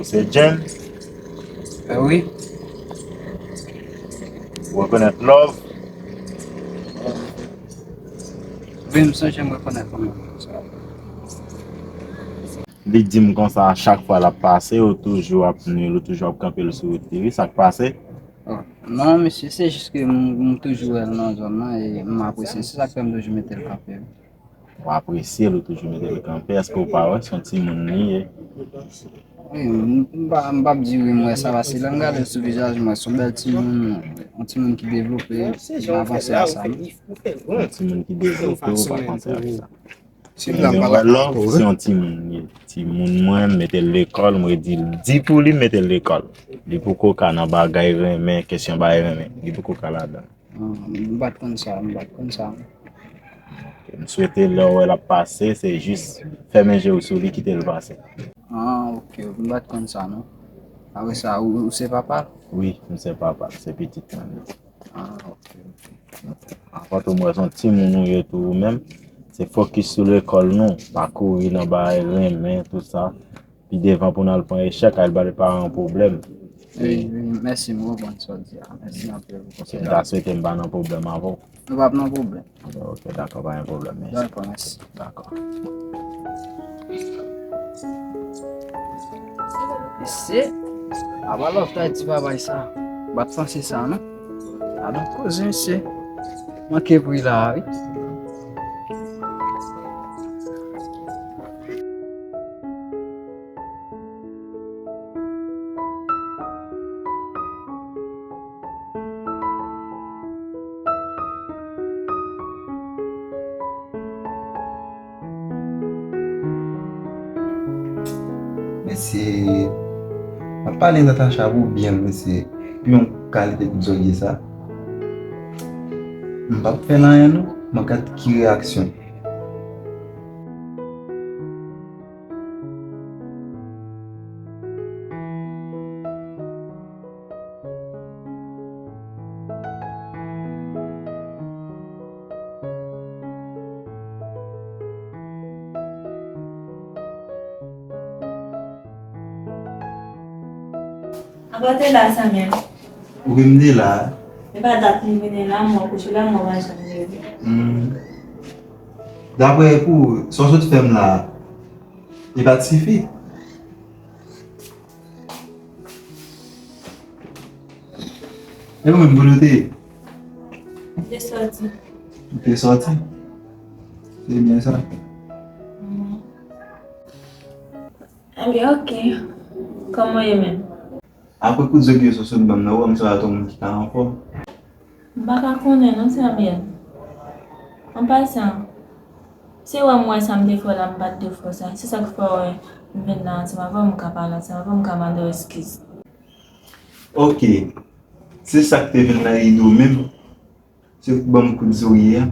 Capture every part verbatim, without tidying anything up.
Se James. Eh wi. Ou rekonèt Love? Wi, m sonje m rekonèt ou menm. Li di m konsa, chak fwa l ap pase, ou toujou ap nwi l, ou toujou ap kanpe l sou wout li. Wi, sa k pase? Oh, non, mesye, se jis ke m, m toujou wè l nan zòn nan e m apresye. Se sa k fè m toujou mete l kanpe. Ou apresye l, ou toujou mete l kanpe. Èske ou pa wè se yon timoun li ye? Wi, m, m pa, m p ap di wi, m wè sa, paske lè m gade l sou vizaj, m wè se yon bèl timoun, yon timoun ki devlope, m avanse a sa, non. Yon timoun ki devlope, ou pa panse avèk sa. Ebyen, wè Love, se yon timoun li ye. Timoun mwen, m mete l lekòl, mwen di l, di pou li mete l lekòl. Li poko ka nan bagay renmen, kesyon bagay renmen. Li poko ka ladan. Ah, m pa t konn sa, m pa t konn sa. M swete lè w wè l ap pase, se jis fèmen je w sou li, kite l pase. Ah, ok, m pa t konn sa, non. Apre sa, ou, ou se papa l? Wi, m se papa l, se pitit mwen li. Ah, ok, ok. Anfèt, ou mwen se yon timoun ou ye tou ou menm. Se fokis sou lekòl nou, pa kouri nan bagay renmen, tout sa. Pi devan pou n al pran echèk, al ba paran pwoblèm. Wi, wi, mèsi, m konprann sa w di a. Mèsi anpil. Ok, m ta swete m pa nan pwoblèm avè w. Nou p ap nan pwoblèm. Ok, dakò, pa gen pwoblèm, mèsi. Dakò, mèsi. Dakò. Mesye, apa Love ta di bagay sa? Bat panse sa, non? Adan koze, mesye. Manke pri la, wi. Mesye, m ap pale Natacha pou byen l, mesye. Pou yon kalite kout zòrye sa. M p ap fè l anyen non, m ap gad ki reyaksyon. Apa w te la, Samuel? Wi, m te la. E pa dat m vini la, m wè w kouche la, m wè w pa janm leve. Hmm. Daprè pou sa w sot fè m la, li pa t sifi. E ou menm, kote w te ye? M te sòti. Ou te sòti? Se byen sa. Mhm. Ebyen, ok. Kòman w ye menm? Apre kout zòrye sa w sot ban m nan, ou wè m sanble ak yon moun ki pa anfòm. M pa ka konnen non, Samuel. An pasan, se wè m wè sa m te fè w la, m pa t dwe fè w sa. Se sa k fè w wè m vin la ansanm avè w, m ka pale ansanm avè w, m ka mande w eskiz. Ok. Se sa k te vin la ede w menm? Se pou ban m kout zòrye a?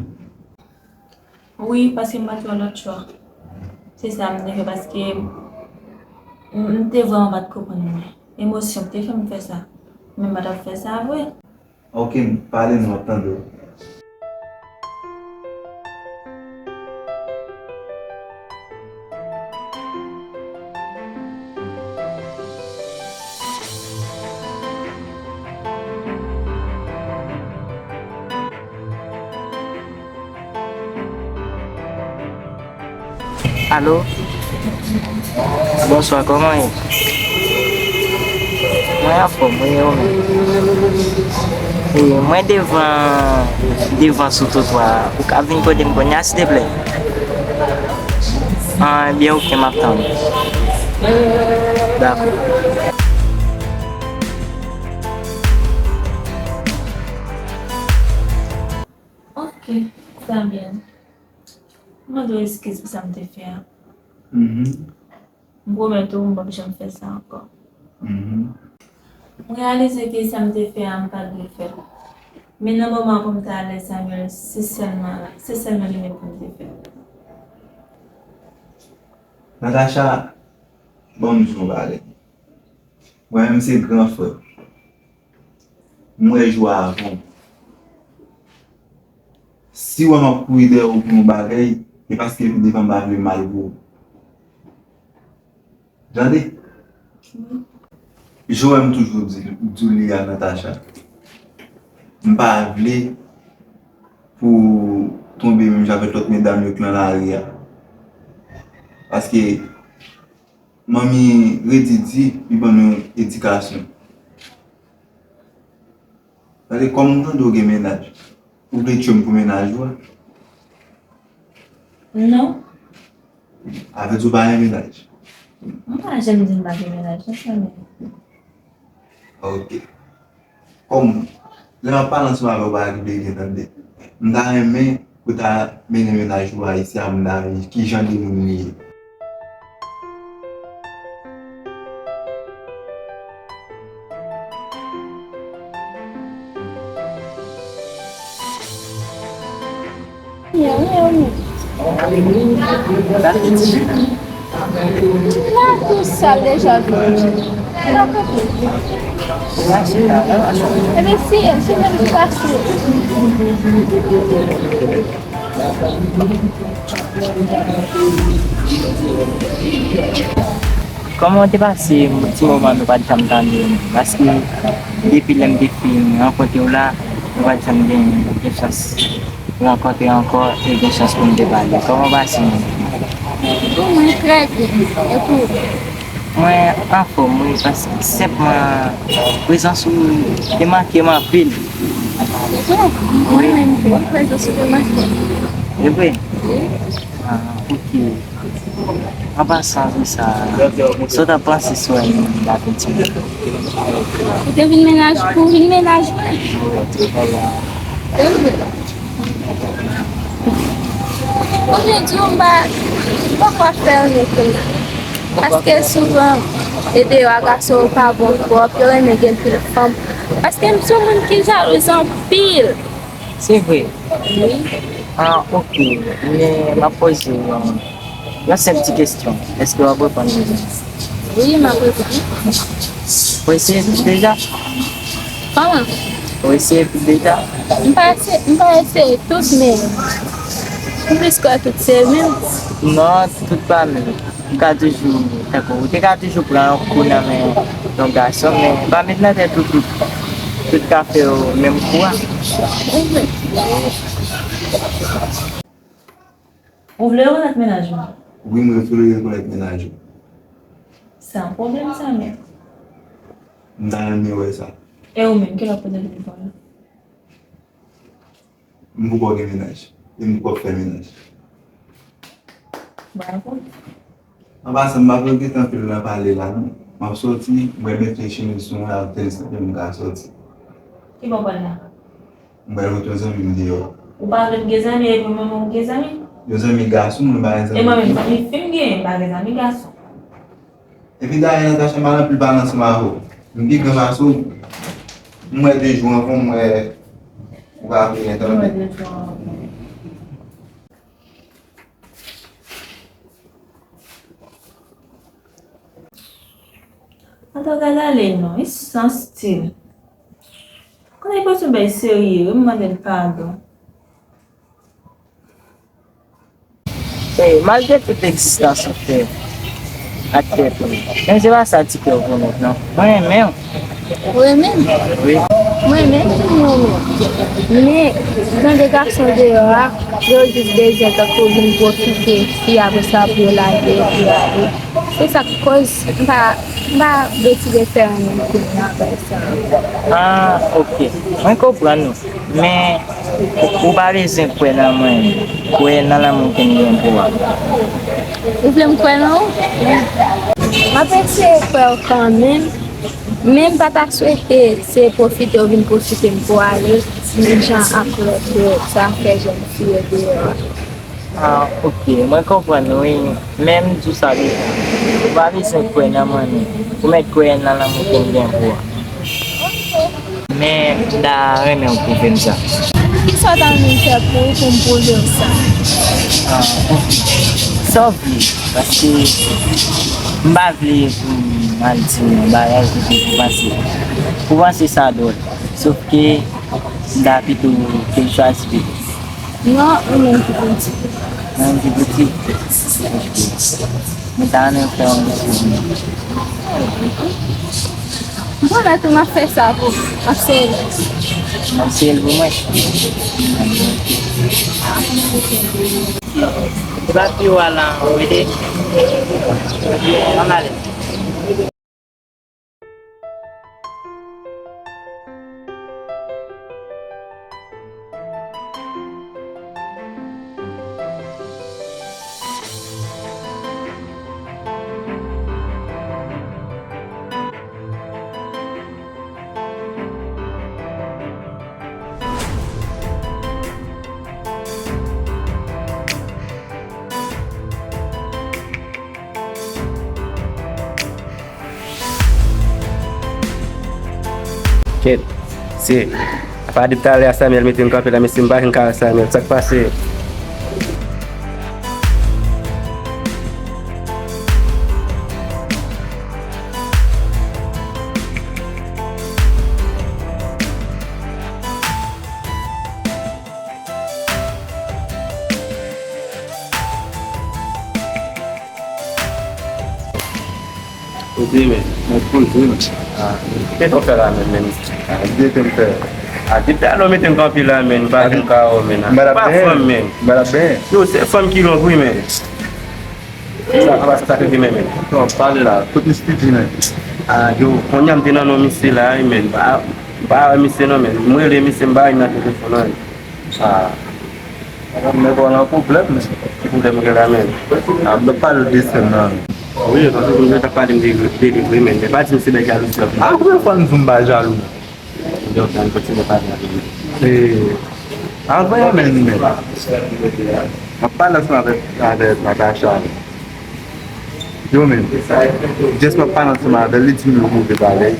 Wi, paske m pa t wè lòt chwa. Se sa m te fè, paske m, m te vrèman pa t konprann mwen. Emosyon te fè m fè sa. Men m pa t ap fè sa vre. Ok, pale non, m ap tande w. Alo? Bonswa, kòman w ye? Mwen anfòm, wi, ou menm? Wi, mwen devan, devan sou twotwa a. Ou ka vin kote m kounye a, silteplè? Ah, ebyen, ok, m ap tann ou. Dakò. Ok, sa byen. M mande w eskiz pou sa m te fè a. Mhm. M pwomèt ou, m p ap janm fè sa ankò. Mhm. M reyalize ke sa m te fè a, m pa t dwe fè l. Men nan moman pou m te alèz, Samuel, se sèlman, se sèlman li menm pou m te fè l. Natacha, ban m di w yon bagay. Mwen menm se gran frè w. M wè jou a avan w. Si w wè m ap kouri dèyè w pou yon bagay, e paske pi devan m pa vle mal pou w. Tande? Jan m toujou di, di w li a, Natacha, m pa vle pou w tonbe menm jan avèk lòt medam yo k nan lari a. Paske manmi redi di, li ban nou edikasyon. Tande, kòm m tande w gen mennaj, ou vle tchwe m pou mennaj ou a? Non. A vle di w pa gen mennaj? M pa janm di m pa gen mennaj, non, sa menm. Ok. Kòm lè m ap pale ansanm avè w, bagay ki byen tande. M ta renmen pou w ta mennen mennaj ou a isi a, pou m ta vin ki jan de moun li ye. Sa ki di? La tou sal deja vini. Sa kote? Ebyen si, si menm ki pase. Kòman w te pase ti moman nou pa t janm tande w? Paske depi lè m te fin rankontre w la, nou pa t janm gen, gen chans rankontre ankò e gen chans pou n te pale. Kòman w pase menm? Pou mwen, trè byen. E pou ou? Mwen anfòm, wi, paske senpman prezans ou te manke m anpil. Se vre? Wi. Mwen menm tou, prezans ou te manke m. Se vre? Wi. Ah, ok. An pasan, wi, sa, sa w ta panse sou Lapentina? Ou te vin mennaj, pou w vin mennaj mwen? Wi, wi. Pou m di w, m pa, m poko fèmen kounye a. Paske souvan, e deyò a gason yo pa bon twòp, yo renmen gen pil fanm. Paske m se yon moun ki jalouz anpil. Se vre? Wi. Ah, ok. Men m ap poze w yon, yon senp ti kesyon. Èske w ap reponn li byen? Wi, m ap reponn. Ou eseye tout deja? Kòman? Ou eseye tout deja? M pa eseye, m pa eseye tout, men m plis kwè tout se menm. Non, tout pa menm. Ou ka toujou, tankou, ou te ka toujou pran yon kou nan men yon gason, men pa met nan tèt ou tout, tout ka fè yo menm kou a. Ou vle rekonèt mennaj ou? Wi, mwen vle rekonèt mennaj ou. Se yon pwoblèm sa menm. M ta renmen wè sa. E ou menm, kilè w ap poze l pou fè l? M poko gen mennaj. E m poko fè mennaj. Bravo. An pasan, m pa pral gentan anpil nan pale la, non. M ap sòti, mwen mete chemiz sou mwen avèk tenis nan pye m, m ka sòti. Ki bò w pral la? M pral wè yon zanmi m deyò. Ou pa vle m gen zanmi, epi mwen menm ou gen zanmi? Yon zanmi gason, mwen pa gen zanmi fi. E mwen menm, zanmi fi m genyen, m pa gen zanmi gason. Epi dayè, Natacha, m pa nan anpil pale ansanm avè w. M pi gran pase w. M wè de jou anvan, m wè ou pa vle gen tan. M wè de jou anvan. Antò gad ale non, li san stil. Konnen li pa sou bèy serye, wi, m mande l padon. E, malgre tout egzistans ou fè ak tèt ou, men se pa sa ti kè w pwomèt, non. Mwen renmen w. Ou renmen m? Wi. Mwen renmen w, mwen renmen w. Men, jan de gason deyò a, yo jis bezwen tankou vin pwofite fi, apre sa pou yo lage epi ale. Se sa k koz m pa, m pa deside fè anyen kounye a avèk sa. Ah, ok. Mwen konprann ou. Men, ou pa bezwen kwè nan mwen, kwè nan lanmou ke m gen pou ou a. Ou vle m kwè nan ou? M ap eseye kwè w kanmenm, men m pa ta swete se pwofite w vin pwofite m pou w ale, menm jan ak lòt yo, sa fè jèn fi yo deyò a. Ah, ok, mwen konprann ou, wi. Men m di w sa deja. Ou pa bezwen kwè nan mwen, non. Ou mèt kwè nan lanmou ke m gen pou ou a. Men m ta renmen w pwouve m sa. Kisa w ta renmen m fè pou ou pou m pwouve w sa? Ah, ok. Sa w vle, paske m pa vle pou m al di w yon bagay epi pou w panse, pou w panse sa dwòl. Sòf ke m ta pito ke l chwazi pito. Non, ou menm ki pou di. Nan yon ti boutik. Mwen ta renmen fè yon ti. M pwomèt ou m ap fè sa pou, m ap seye l. M ap seye l pou mwen. Se pa pi w al la, ou rete. Ann ale. Kèt, se, apa depi talè a Samuel mete m kanpe la, mesye m pa janm ka wè Samuel, sa k pase? Poze, men. Mwen poze, men. Ah, kisa w fè la menm, men? Ah, depi m fè. Ah, depi talè w mete m kanpe la, men, m pa janm ka wè w, men. M pa la pa benyen. Fanm, men. M pa la benyen. Yo, se fanm ki long, wi, men. Sa, anba sa, sa k rive, men, men. Non, pale la. Kote Speedy, men? Ah, yo, kounye a m te nan non misye la, wi, men. M pa, m pa wè misye, non, men. M rele misye, m pa jwenn nan telefòn, non. Ah. Nèg ou nan pwoblèm, men. Ki pwoblèm ou gen la, men? Ah, m t ap pale de sè m nan. Wi, paske m t ap pale de, de li vre, men. Men pa di m se nèg jalouzi w ap. Ah, premye fwa m di w m pa jalou. Yo, sa, m kontinye pale avè l. Eh, avan, men, men. M ap pale ansanm avèk, avèk Natacha. Yo, men. Just m ap pale ansanm avè l, li di m yon move bagay.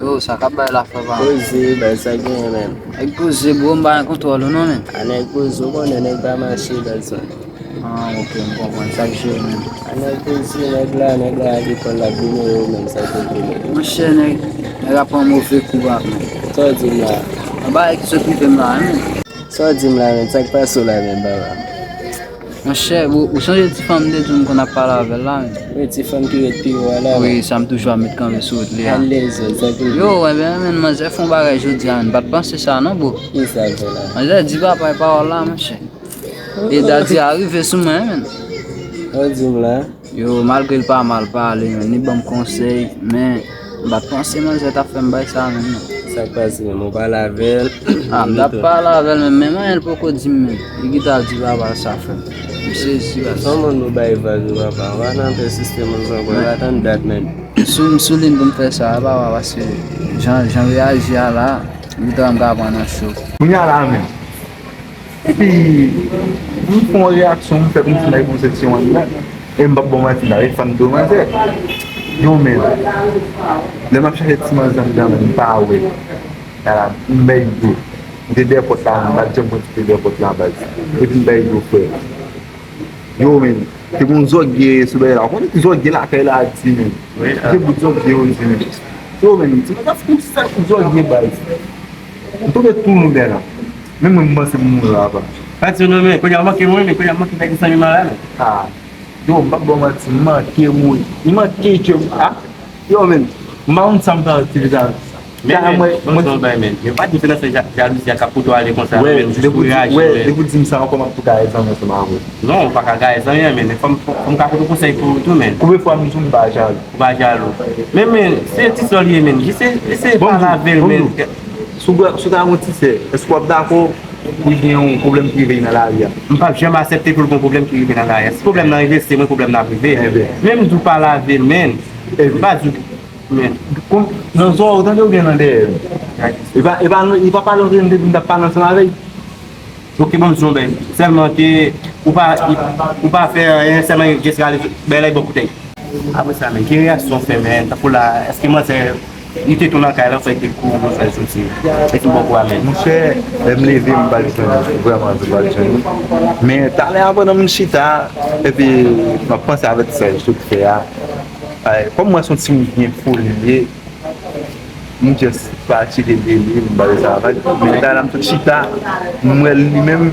Yo, sa k ap bay la, frè pa m? Koze, bay sa genyen, men. Nèg poze, bro, m pa gen kontwòl ou non, men. A nèg poze, ou konnen nèg pa mache, bèl zòn. Ah, ok, m konprann. Sa k jere, men. A nèg poze, nèg la, nèg la a lekòl, l ap vini, yo, men, sa k jere, men. Monchè, nèg, nèg ap pran move kou, pa, men. Sa w di m la? Yon bagay ki sot rive m la, men. Sa w di m la, men? Sa k pase w la, men, papa? Monchè, ou, ou sonje ti fanm m te di w m konn ap pale avè l la, men? Wi, ti fanm ki ret pi wo a la, wi, sa m toujou ap met kanpe sou wout li a. Alèz, sa pou li. Yo, wè, men, men, manzè fè yon bagay jodi a, men, m pa t panse sa non, bro. Kisa l fè la? Manzè di papa e pawòl la, monchè. E dadi a rive sou mwen, men. Sa w di m la? Yo, malgre l pa mal pale, men, li ban m konsèy, men m pa t panse manzè t ap fè m bay sa menm, non. Sa k pase menm? Ou pale avè l? Ah, m t ap pale avè l, men menm anyen l poko di m, men. Li gentan ap di papa l sa fè m. M sezi, baz. Kòman nou bay vag, wi, papa? Ou pa nan pè sistèm an ankò, e pa tann dat, men. M sou, m sou liy pou m fè sa, wi, papa, paske jan, jan reyaji a la, li gentan m ka pran nan cho. Kounye a la, men. Epi, m fè yon reyaksyon, m fè kòmsi m ta gen yon sensasyon anndan. E m p ap ba w manti, m ta ret fann do manzè. Yo, men, lè m ap chache ti manzè anndan, men, m pa wè. Ala, m bay do. M te dèyè pòt la, m pa t janm konn si te dèyè pòt la, baz. Epi m bay do, frè. Yo, men, te gon zògye sou bagay la. Ou konnen ki zògye lakay la di, men. Wi, ah. Ki bout zògye yo di, men. Yo, men, ti manzè ap fè yon ti sa kout zògye, baz. M tonbe tou louvè la. Menm mwen, m panse m mouri la, apa. Pa di non, men, kounye a manke mouri, men kounye a manke pèdi zanmi m la, men. Ah. Yo, m p ap ba w manti, m manke mouri. M manke ke m, ah. Yo, men, m pa konn sa m fè ak ti fi sa. Men, men, mwen, bon, mwen, se yon bagay, men. Men pa di se nan sens ja-, jalouzi a k ap pote w ale konsa, wè, men, jis pou reyaji, wè, men. Depi w di m sa ankò, m ap tou gaye zanmi ansanm avè w. Non, ou pa ka gaye zanmi an, men. Fò m, fò m ka pote konsèy pou ou tou, men. Konbyen fwa m di w m pa jalou? Ou pa jalou. Men, men, se ti sè w li ye, men. Jis e-, eseye pale avè l, men. Si w ta, si w ta gon ti sè, èske w ap dakò pou l gen yon pwoblèm ki rive l nan lari a? M p ap janm aksepte pou l gon pwoblèm ki rive nan lari a. Si pwoblèm nan rive, se mwen pwoblèm nan ap rive. Enben. Men m di w pale avè l, men. Enben. M pa di w, men. Kon, nan zò w, tande, oubyen nan dèyè? E pa, e pa, e pa pale antre n te di m t ap pale ansanm avè l. Ok, bon, m di w, men. Sèlman ke ou pa, ou pa fè anyen, sèlman jis rale bèlè bò koutèy. Apre sa, men, ki reyaksyon w fè, men? Tankou la, èske manzè, li te tou nan kay la, fè te kou, fè l soti? Èske m poko a, men? Monchè, lè m leve, m pa t jwenn li. Vrèman, m pa t jwenn li. Men, talè a, pandan m chita, epi m ap panse avèk sa m sot fè a, ay, kòm m wè se yon timoun ki gen foli li ye, m just pa chite de li, m ba li sa vag. Men talè a, m sot chita, m wè li menm,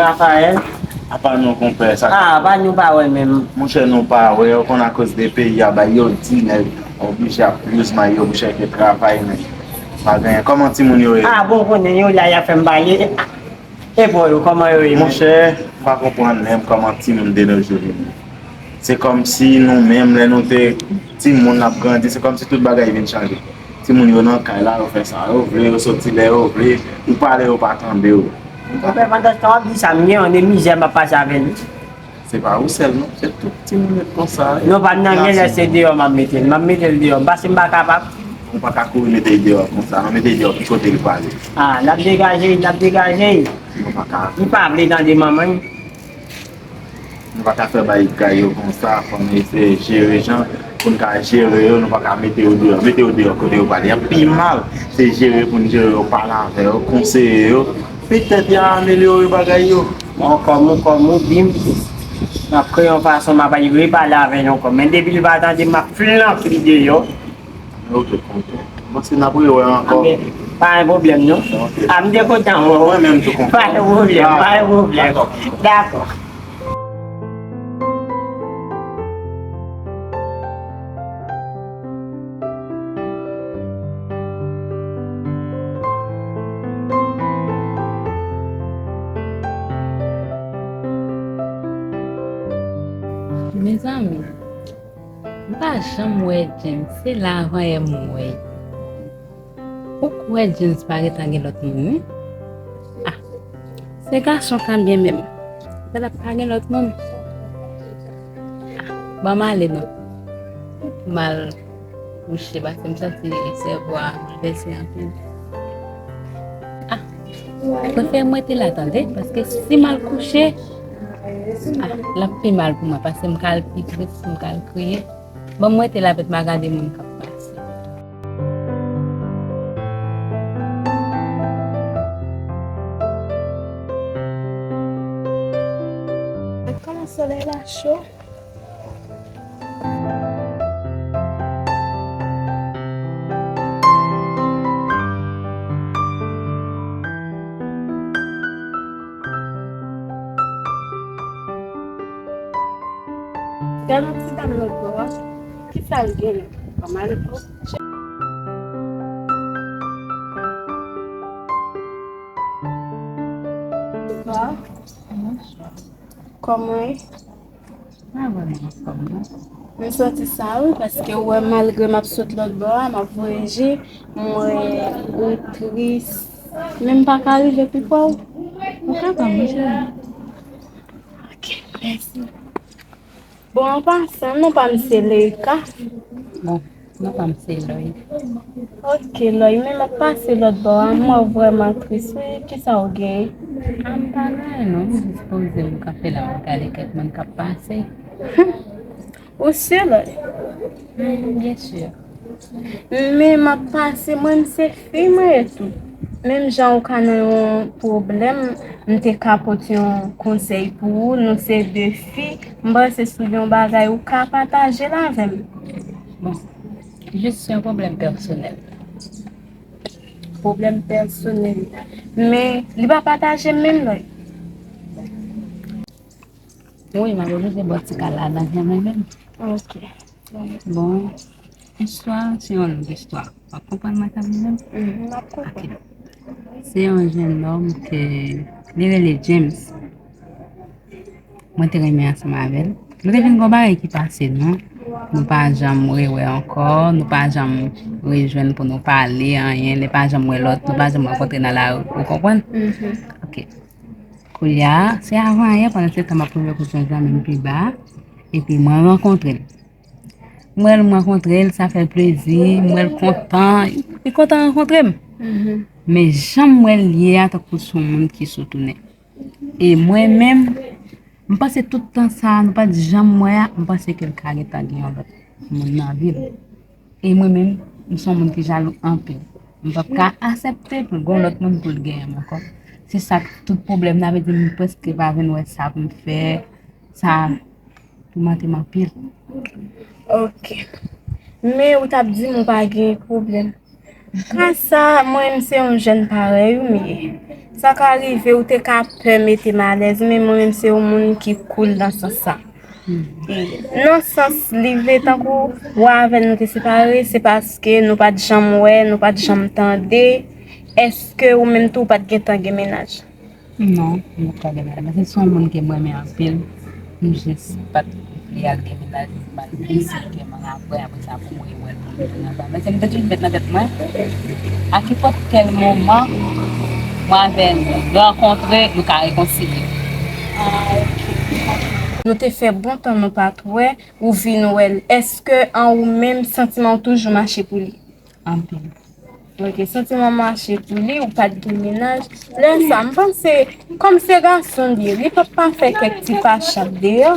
Rafael. Apa nou konpè sa? Ah, apa nou pa wè menm? Monchè, nou pa wè, ou konn akoz de peyi a bay yo di nèg oblije ap use may yo monchè ke travay men pa genyen. Kòman timoun yo ye? Ah, bon, konnen yo la y ap fè m pale. E pou yo, kòman yo ye menm? Monchè, m pa konprann menm kòman timoun de nos jours vini. Se kòmsi nou menm, lè nou te timoun, n ap grandi, se kòmsi tout bagay vin chanje. Timoun yo nan kay la, yo fè sa yo vle, yo soti lè yo vle, ou pale yo pa tande w. Monchè, pandanstan w ap di sa, m gen yon de mizè m ap pase avè l wi. Se pa ou sèl non, se tout timoun yo t konsa. Non, pa m nan gen lè se deyò m ap mete l, m ap mete l deyò, m pase m pa kapab. Ou pa ka kouri mete l deyò konsa, non, mete l deyò ki kote l prale. Ah, l ap degaje, l ap degaje. Nou pa ka. Li pa vle tande manman l. Nou pa ka fè bay gay yo konsa, fò n eseye jere jan pou n ka jere yo, nou pa ka mete yo deyò. Mete yo deyò kote yo prale, y ap pi mal. Se jere pou n jere yo, pale avè yo, konseye yo. Petèt y a amelyore bagay yo. Mwen kòm ou, kòm ou, di m, m ap kreye yon fason m ap al repale avè l ankò. Men depi l pa tande m, m ap flanke l deyò. Ok, ok. M panse n ap rewè ankò. Pa gen pwoblèm non. A m te kontan wè w. Mwen menm tou kontan. Pa gen pwoblèm, pa gen pwoblèm. Dakò. Mezanmi, m pa janm wè James, se la avan yè m wè l. Ou kwè James pa gentan gen lòt moun wi? Ah, se gason k ap byen menm. Sa la pa gen lòt moun? Ah, Ban m ale non. M al kouche, paske m santi sèvo a boulvèse anpil. Ah, prefere m rete la tande, paske si m al kouche, ah, l ap pi mal pou mwen, paske m ka al pi tris, m ka al kriye. Ban m rete la, pèt m a gade moun k ap pase. Kòman solèy la cho? Gade yon ti dam lòt bò a. Kisa l genyen? Kòman l ye? Bonswa. Kòman w ye? Pa vrèman anfòm non. M santi sa wi, paske ou wè malgre m ap sot lòt bò a, m ap voye je, m wè ou tris. Men m pa ka rive pi pre w. Ou kapab, monchè. Ok, mèsi. Bon, an pasan, non pa m se Leika. Bon, non pa m se Loy. Ok, Loy, men m ap pase lòt bò a, m wè w vrèman tris wi, kisa w gen? A, m pa gen anyen non, m jis poze m kanpe la, m ap gade kèk moun k ap pase. Ou si, Loy? Hmm, byen si. Men m ap pase, mwen m se fi mwen ye tou. Menm jan ou ka nan yon pwoblèm, m te ka pote yon konsèy pou ou, nou se de fi, m panse si w gen yon bagay ou ka pataje l avè m. Bon, jis se yon pwoblèm pèsonèl. Pwoblèm pèsonèl. Men li pa pataje m menm, Loy. Wi, m ap oblije bò ti kal la nan jan mwen menm. Ok. Bon, istwa se yon long istwa. W ap konprann mwen kanmenm? Mhm, m ap konprann. Ok. Se yon jennonm ke li rele James. Mwen te renmen ansanm avè l. Nou te fin gen yon bagay ki pase nou. Nou pa janm rewè ankò, nou pa janm rejwenn pou nou pale, anyen, li pa janm wè lòt, nou pa janm rankontre nan lari, ou konprann? Mhm. Ok. Koulye a, se avan yè, pandan se tan m ap rive kote yon zanmi m pi ba, epi mwen rankontre l. M wè l, m rankontre l, sa fè l plezi, m wè l kontan, li kontan rankontre m. Mhm. Men jan m wè l ye a, tankou se yon moun ki sou tounen. E mwen menm, m panse tout tan sa a, nou pa t janm wè a, m panse ke l ka gentan gen yon lòt moun nan vi l. E mwen menm, m se yon moun ki jalou anpil. M p ap ka aksepte pou l gen yon lòt moun pou l genyen m ankò. Se sa k tout pwoblèm nan, vle di m prèske pa vin wè sa pou m fè, sa toumante m anpil. Ok. Men ou t ap di m ou pa gen pwoblèm. Ka sa, mwen menm se yon jèn parèy ou m ye. Sa ka rive ou te ka pè mete m alèz, men mwen menm se yon moun ki cool nan sans sa. E nan sans li vle tankou ou avè l nou te separe, se paske nou pa t janm wè, nou pa t janm tande. Èske ou menm tou ou pa t gentan gen mennaj? Non, m pa t ka gen mennaj. Paske se yon moun ke m renmen anpil. M jis pa t vle al gen mennaj, m al plese ke m al apre, apre sa pou m rewè l, pou m tounen anba. Men se m te toujou met nan tèt mwen, a kenpòt kèl moman, mwen avè l rankontre, nou ka rekonsilye. Ah, ok. Nou te fè bon tan nou pa t wè, ou vin wè l. Èske an ou menm, santiman w toujou mache pou li? Anpil. Ok, santiman mache pou li, ou pa t gen mennaj. Lè sa, m panse, kòm se gason l ye, li p ap pa fè kèk ti pa chat deyò,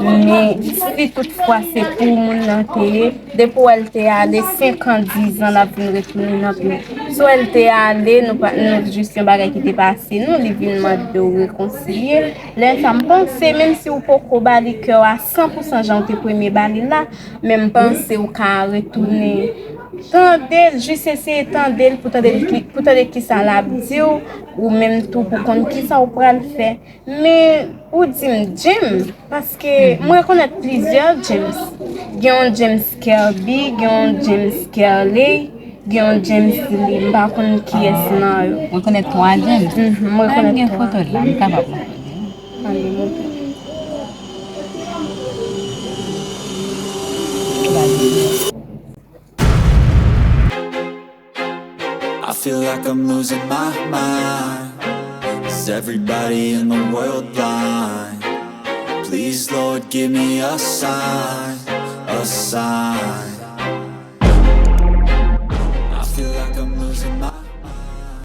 men si toutfwa se pou moun nan te ye, depi w wè l te ale, senk an, diz an, l ap vin retounen nan peyi. Si w wè l te ale, nou pa, nou jis yon bagay ki te pase nou, li vin mande w rekonsilye. Lè sa, m panse, menm si w poko ba li kè w a san pou san jan w te premye ba li la, men m panse w ka retounen tande l, jis eseye tande l pou tande l ki, pou tande kisa l ap di w, ou menm tou pou konn kisa w pral fè. Men ou di m James, paske m rekonèt plizyè James. Gen yon James Kirby, gen yon James Kerley, gen yon James Lee. M pa konn kiyès nan yo. Ou rekonèt twa James? Mhm, m rekonèt twa. Gen foto l la, m kapab montre w. Ann montre. I feel like I'm losing my mind. Is everybody in the world blind? Please, Lord. Give me a sign, a sign.